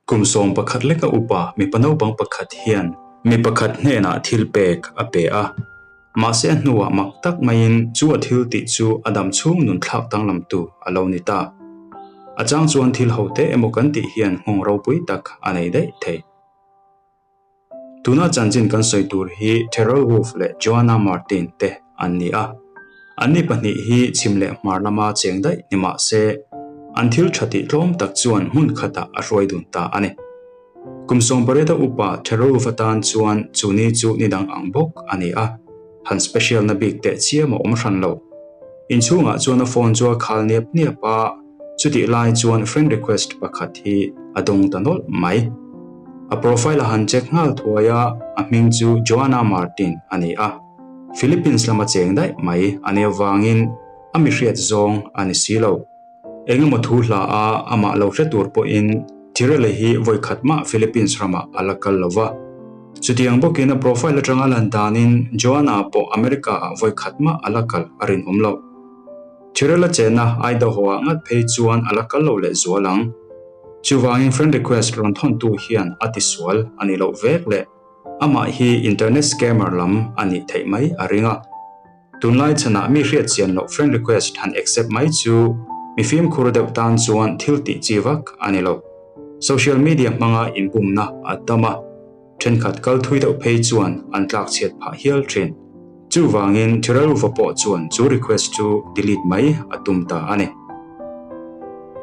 Kum 11 leka upa mipa naupang pakhat hian mi pakhat hnenah thil pek a pe a. Mahse a hnuah mak tak maiin chu a thil tih chu a dam chhung nun thlak danglamtu a lo ni ta. A chang chuan thil ho te emaw kan tih hian nghawng ropui tak a nei daih thei. Tuna chanchin kan sawi tur hi Terrell Wolf leh Joanna Martin te an ni a. Anni pahnih hi chhim leh hmar lama cheng daih ni mah se, an thil tha tih tlawm tak chuan hmun khatah a hruai dun ta a ni. Kum 18 a upa Terrell Wolf atan chuan chu ni chu ni dang ang bawk a ni a, han special na bik teh chiam a awm hran lo. Inchhungah chuan a phone chu a khal niap niap a. Chutih lai chuan friend request pakhat hi a dawng ta nawlh mai. A profile a han check nghal thuai a, a hming chu Joanna Martin a ni a. Philippines lama cheng daih mai a nih avangin a mi hriat zawng a ni si lo. Engemaw thu hla a amah lo hre tur pawhin Tirele hi vawi khat mah Philippines ramah a la kal lo va. Chutiang bawkin a profile atanga lan danin Joanna pawh America ah vawi khat mah a la kal a rinawm lo. Tirela chenna Idaho-ah ngat phei chuan a la kal lo leh zual ang. Chuvangin friend request rawn thawntu hian a tisual a nih loh vek leh amah hi internet scammer lam a nih theih mai a ring a. Tunlai chhanah mi hriat chian loh friend request han accept mai chu mi fimkhur deuh tan chuan thil tih chi vak a ni lo. Social media hmanga inbumna a tam a. Thenkhat kal thui deuh phei chuan an tlak chhiat phah hial thin. Chuvangin Thiralva pawh chuan chu request chu delete mai a tum ta a ni.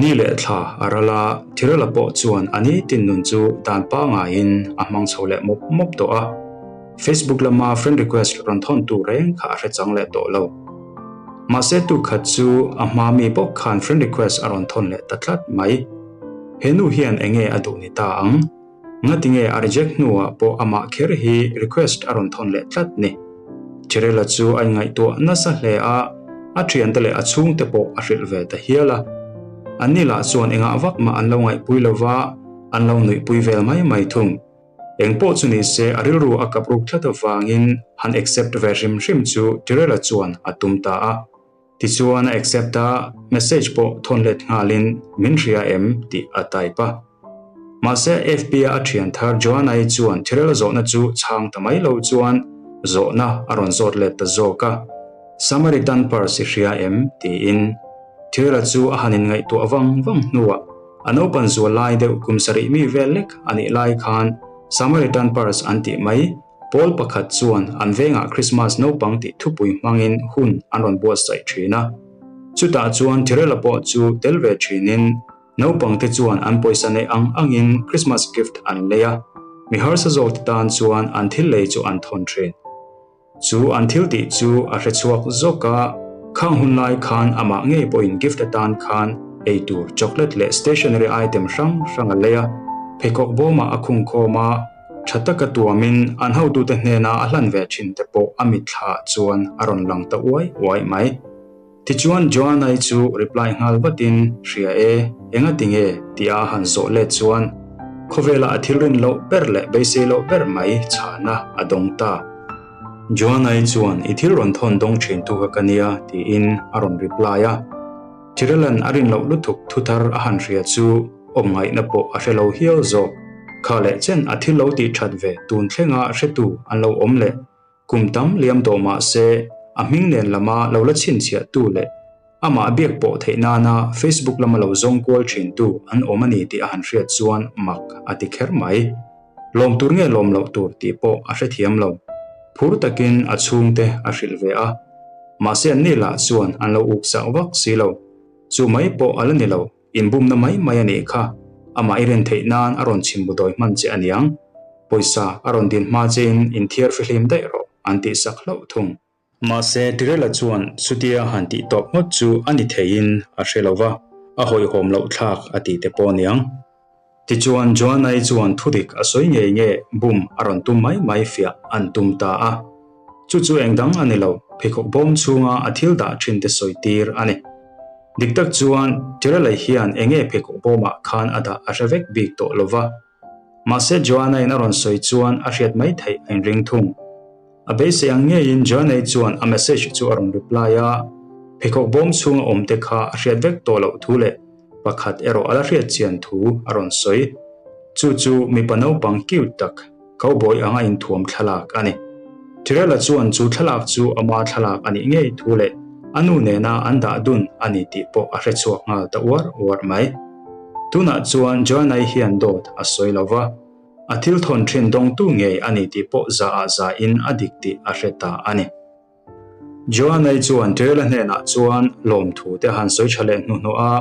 Ni leh thla a ral a, Thirala pawh chuan a nitin nun chu dan pangaiin a hmang chho leh mawp mawp tawh a. Facebook lama friend request rawn thawn tu reng kha a hre chang leh tawh lo. Mahse tu khat chu a hma mi bawk khan friend request a rawn thawn leh ta tlat mai. He nu hian enge a duh ni ta ang? Ngatinge a reject hnuah pawh amah kher hi request a rawn thawn leh tlat ni. Tirela chu a inngaihtuah nasa hle a, a thiante leh a chhungte pawh a hrilh ve ta hial a. Anni lah chuan engah vak mah an lo ngaihpui lova, an lo nuihpui vel mai mai thung. Eng pawh chu ni se a rilru a kap ruk tlat avangin han accept ve hrim hrim chu Tirela chuan a tum ta a. Tichuan a accept a, message pawh thawn let nghalin min hria em tih a type a. Mahse FB-a a thian thar Joanna-i chuan thirel zawhna chu chhang ta mai lo chuan zawhna a rawn zawt let ta zawk a. Samaritan purse i hria em? tiin Thirela chu a han inngaihtuah vang vang hnuah a naupan zual lai deuh kum sarih mi vel lek a nih lai khan Samaritan purse an tih mai Pawl pakhat chuan an vengah Krismas naupang tih thupui hmangin hun an rawn buatsaih thin a. Chutah chuan Tirela pawh chu tel ve thinin naupangte chuan an pawisa neih ang angin Krismas gift an lei a, mi harsa zawkte tan chuan an thil lei chu an thawn thin. Chu an thil tih chu a hre chhuak zawk a, khang hun lai khan amah ngei pawhin gift atan khan eitur chocolate leh stationery item hrang hrang a lei a, pheikhawk bawmah a khungkhawm a, Tha taka tuamin an hotute hnena a hlan ve thin te pawh a mitthla chuan a rawn lang ta uai uai mai. Tichuan Joanna-i chu reply nghal vatin, Hria e, enga tinge? tia a han zawh let chuan khawvela a thil rin loh ber leh beisei loh ber mai chhahna a dawng ta. Joanna-i chuan, I thil rawn thawn dawng thin tu kha ka nia, tiin a rawn reply a. Tiralan a rin loh lutuk thuthar a han hria chu awm ngaihna pawh a hre lo hial zawk. Kha leh chen a thil lo tih that ve tun thlenga hretu an lo awm leh kum tam liam tawh mah se a hming nen lama lo la chhinchhiahtu leh amah biak pawh theih nana Facebook lama lo zawng kual thintu an awm a ni tih a han hriat chuan mak a ti kher mai. Lawm tur nge lawm loh tur tih pawh a hrethiam lo. Phur takin a chhungte a hrilh ve a. Mahse anni lah chuan an lo uksak vak si lo. Chu mai pawh a la ni lo, inbumna mai mai a nih kha. Amah i rin theih nan a rawn chhimbu dawi hman che a niang. Pawisa a rawn din hma chein inthiar fihlim daih rawh an tihsak hlauh thung. Mahse Tirela chuan chutia han tih tawp ngawt chu a ni theiin a hre lo va, a hawihhawm loh thlak a tih te pawh aniang. Tichuan Joanna-i chuan thudik a sawi ngei nge bum a rawn tum mai mai fiah an tum ta a. Chu chu eng dang a ni lo, pheikhawk bawm chhunga a thil dah thin te sawi tir a ni. Dik tak chuan Tirela hian enge pheikhawk bawmah khan a dah a hre vek bik tawh lo va. Mahse Joanna-in a rawn sawi chuan a hriat mai theih a inring thung. A beisei ang ngeiin Joanna-i chuan a message chu a rawn reply a, pheikhawk bawm chhunga awm te kha a hriat vek tawh loh thu leh pakhat erawh a la hriat chian thu a rawn sawi. Chu chu mipa naupang cute tak, cowboy anga inthuam thlalak a ni. Tyrell-a chuan chu thlalak chu ama thlalak a nih ngei thu leh a nu nena an dah dun a ni tih pawh a hre chhuak nghal ta uar uar mai. Tunah chuan Joanna-i hian dawt a sawi lo va, a thil thawn thin dawngtu ngei a ni tih pawh za ah za in a dik tih a hre ta a ni. Joanna-i chuan Tyrell-a hnenah chuan lawmthu te a han sawi tha leh hnuhnawh a,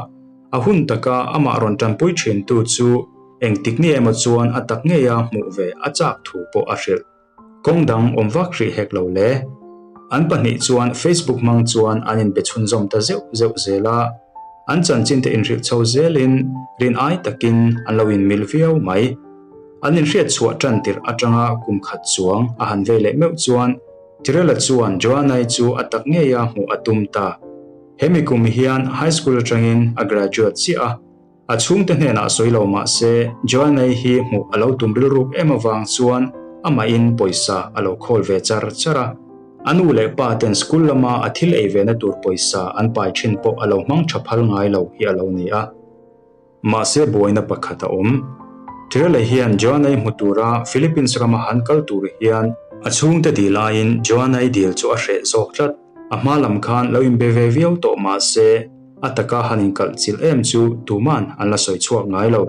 a hun taka amah rawn tanpui thintu chu engtik ni emaw chuan a tak ngeia hmuh ve a chak thu pawh a hrilh. Kawng dang awm vak hrih hek lo le. An pahnih chuan Facebook hmang chuan an inbe chhunzawm ta zeuh zeuh zel a, an chanchinte inhrilh chho zelin rin ai takin an lo inmil viau mai. An inhriat chhuah tan tirh atanga kum khat chuang a han vei leh meuh chuan Tyrell-a chuan Joanna-i chu a tak ngeia hmuh a tum ta. He mi kum hian high school atangin a graduate chiah a, a chhungte hnenah sawi lo mah se Joanna-i hi hmuh a lo tum rilruk em avang chuan amahin pawisa a lo khawl ve char char a. A nu leh pa ten school lama a thil ei vena tur pawisa an pai thin pawh a lo hmang tha phal ngai lo hi a lo ni a. Mahse buaina pakhat a awm. Tyrell-a hian Joanna-i hmu tura Philippines rama han kal tur hian a chhungte dil aiin Joanna-i dil chu a hreh zawk tlat. A hma lam khan lo inbe ve viau tawh mahse a taka han inkalh chilh em chu tuman an la sawi chhuak ngai lo.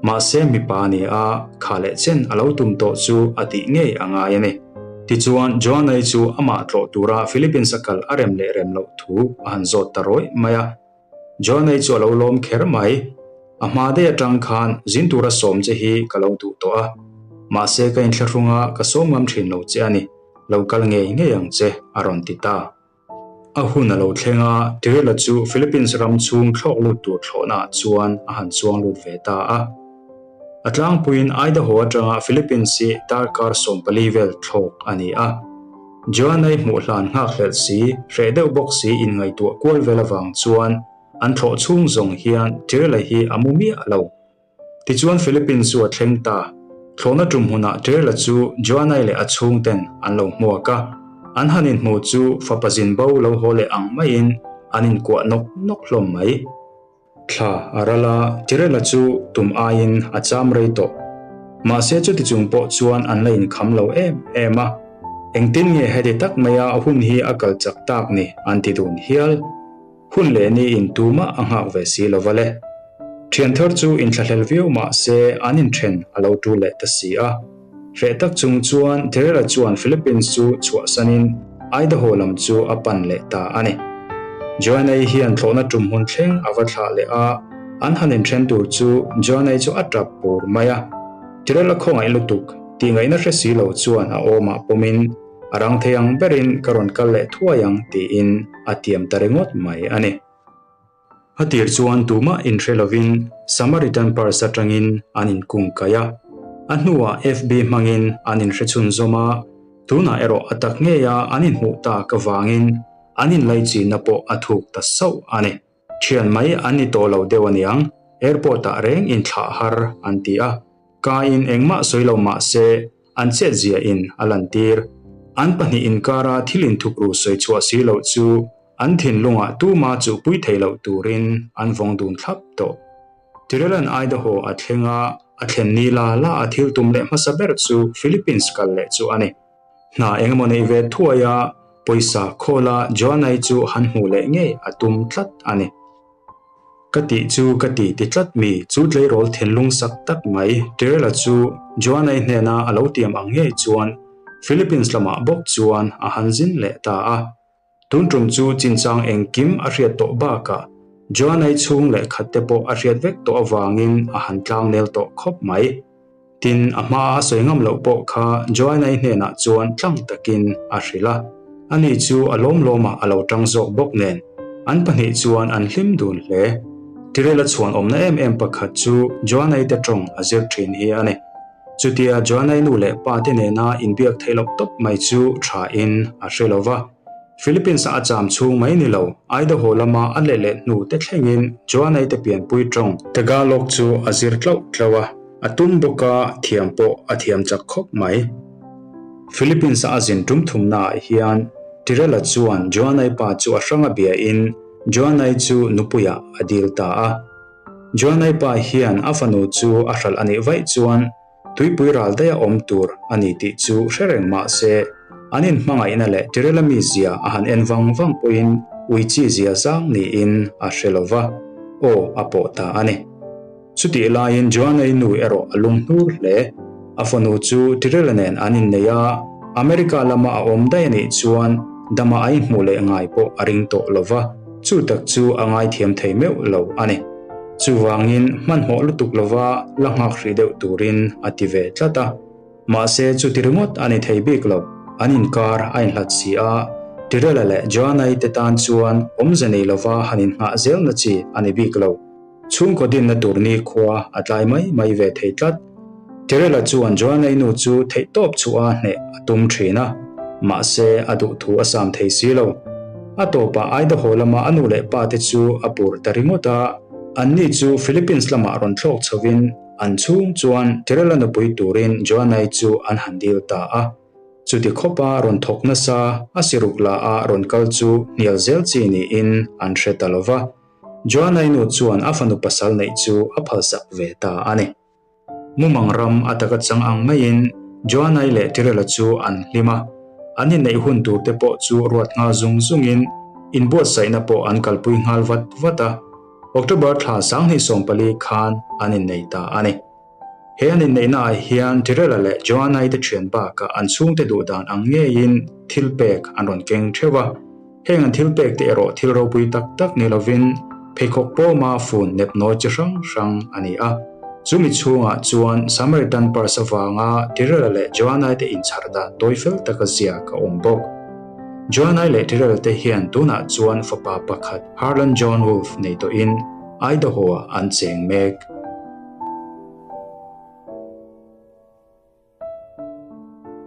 Mahse mipa a ni a, kha leh chen a lo tum tawh chu a tih ngei a ngai a ni. Tichuan Joanna-i chu amah tlawh tura Philippines a kal a rem leh rem loh thu a han zawt ta rawih mai a. Joanna-i chu a lo lawm kher mai. A hma daih atang khan zin tura sawm che hi ka lo duh tawh a. Mahse ka inthlahrung a, ka sawm ngam thin lo che a ni. Lo kal ngei ngei ang che, a rawn ti ta. A hun a lo thleng a, Tyrell-a chu Philippines ram chhung thlawk lut tur thlawhnaah chuan a han chuang lut ve ta a. A tlangpuiin Idaho atanga Philippines hi darkar 14 vel thlawk a ni a. Joanna-i hmuh hlan nghakhlelh si, hreh deuh bawk si inngaihtuah kual vel avang chuan an thlawh chhung zawng hian Tyrell-a hi a mu miah lo. Tichuan Philippines chu a thleng ta. Thlawhna tum hmunah Tyrell-a chu Joanna-i leh a chhungten an lo hmuak a. An han inhmu chu fapa zinbo lo haw leh ang maiin an inkuah nawk nawk hlawm mai. Thla a ral a, Tyrell-a chu tum aiin a cham rei tawh. Mahse chuti chung pawh chuan an la inkham lo em em a. Engtin nge heti tak maia hun hi a kal chak tak ni an ti dun hial. Hun leh ni in tumah a nghak ve si lo va le. Thian thar chu inthlahlel viau mah se an inthen a lo tul leh ta si a. Hreh tak chung chuan Tyrell-a chuan Philippines chu chhuahsanin Idaho lam chu a pan leh ta a ni. Joanna-i hian thlawhna tum hmun thleng a va thlah leh a, an han inthen tur chu Joanna-i chu a tap pur mai a. Tyrell-a khawngaih lutuk tih ngaihna hre si lo chuan a awmah pawmin a rang thei ang berin ka rawn kal leh thuai ang tiin a tiam ta ringawt mai a ni. A tir chuan tumah inhre lovin Samaritan Purse atangin an inkung kaih a. A hnuah FB hmangin an inhre chhunzawm a, tunah erawh a tak ngeia an inhmuh tak avangin an inlaichinna pawh a thuk ta sauh a ni. Thian mai an ni tawh lo deuh aniang, airport-ah reng inthlah har an ti a. Ka-in engmah sawi lo mah se an chetzia in a lantir. An pahnih inkara thil inthukru sawi chhuah si loh chu An thinlungah tuma chuhpui theih loh turin an vawng dun thlap tawh. Tyrell-a'n Idaho a thleng a, a thlen ni la la a thil tum leh hmasa ber chu Philippines kal leh chu a ni. Hna engemaw neih ve thuai a, pawisa khawla Joanna-i chu han hmuh leh ngei a tum tlat a ni. Ka tih chu ka ti ti tlat mi, chu tleirawl thinlung sak tak mai Tyrell-a chu Joanna-i hnena a lo tiam ang ngei chuan Philippines lamah bawk chuan a han zin leh ta a. Tun tum chu chinchang engkim a hriat tawh bakah Joanna-i chhung leh khat te pawh a hriat vek tawh avangin a han tlang nel tawh khawp mai. Tin, a hmaa a sawi ngam loh pawh kha Joanna-i hnenah chuan tlang takin a hrilh a. Ani chu a lawm lawmah a lo tang zawk bawk nen an pahnih chuan an hlim dun hle. Tirel a chhuan awmna em em pakhat chu Joanna-i te tawng a zir thin hi a ni. Chutia Joanna-i nu leh pa te nena inbiak theih loh tawp mai chu tha in a hre lo va. Philippines-a a cham chhung mai ni lo, Idaho lama a leh leh hnu te thlengin Joanna-i te pianpui tawng Tagalog chu a zir tlauh tlauh a, a tum bawk a, thiam pawh a thiam chak khawp mai. Philippines-a a zin tum thumnaah hian Tyrell-a chuan Joanna-i pa chu a hranga biain Joanna-i chu nupuiah a dil ta a. Joanna-i pa hian a fanu chu a hralh a nih vaih chuan tuipui ral daih a awm tur a ni tih chu hre reng mah se, an inhmangaihna leh Tyrell-a mizia a han en vang vang pawhin ui chi zia zang niin a hre lo va, aw a pawh ta a ni. Chutih laiin Joanna-i nu erawh a lung hnur hle. A fanu chu Tyrell-a nen an innei a, America lama a awm daih a nih chuan dama a inhmuh leh ngai pawh a ring tawh lo va, chu tak chu a ngaithiam thei meuh lo a ni. Chuvangin hmanhmawh lutuk lova la nghak hrih deuh turin a ti ve tlat a. Mahse chuti ringawt a ni thei bik lo, an inkar a inhlat si a, Tyrell-a leh Joanna-i te tan chuan awmze nei lova han innghah zelna chi a ni bik lo. Chhungkaw dinna tur nikhua a tlai mai mai ve thei tlat. Tyrell-a chuan Joanna-i nu chu theihtawp chhuah a hneh a tum thin a, mahse a duhthu a sam thei si lo. A tawpah Idaho lama a nu leh pa te chu a pur ta ringawt a, anni chu Philippines lamah rawn thlawk chhovin an chhung chuan Tyrell-a nupui turin Joanna-i chu an han dil ta a. Chuti khawpa rawn thawk nasa a siruk la a rawn kal chu hnial zel chi niin an hre ta lo va. Joanna-i nu chuan a fanu pasal neih chu a phalsak ve ta a ni. Mumang ram a taka chang ang maiin Joanna-i leh Tyrell-a chu an hlim a, an inneih hun tur te pawh chu ruat nghal zung zungin inbuatsaihna pawh an kalpui nghal vat vat a. October thla 2014 khan an innei ta a ni. He an inneihnaah hian Tyrell-a leh Joanna-i te thian bakah an chhungte duh dan ang ngeiin thil pek an rawn keng theuh a. Heng an thil pek te erawh thil ropui tak tak ni lovin pheikhawk pawma fun nepnawi chi hrang hrang a ni a. Chumi chhungah chuan Samaritan Purse avanga Tyrell-a leh Joanna-i te inchhar dan tawi fel taka ziak a awm bawk. Joanna-i leh Tyrell-a te hian tunah chuan fapa pakhat Harlan John Wolfe nei tawhin Idaho-ah an cheng mek.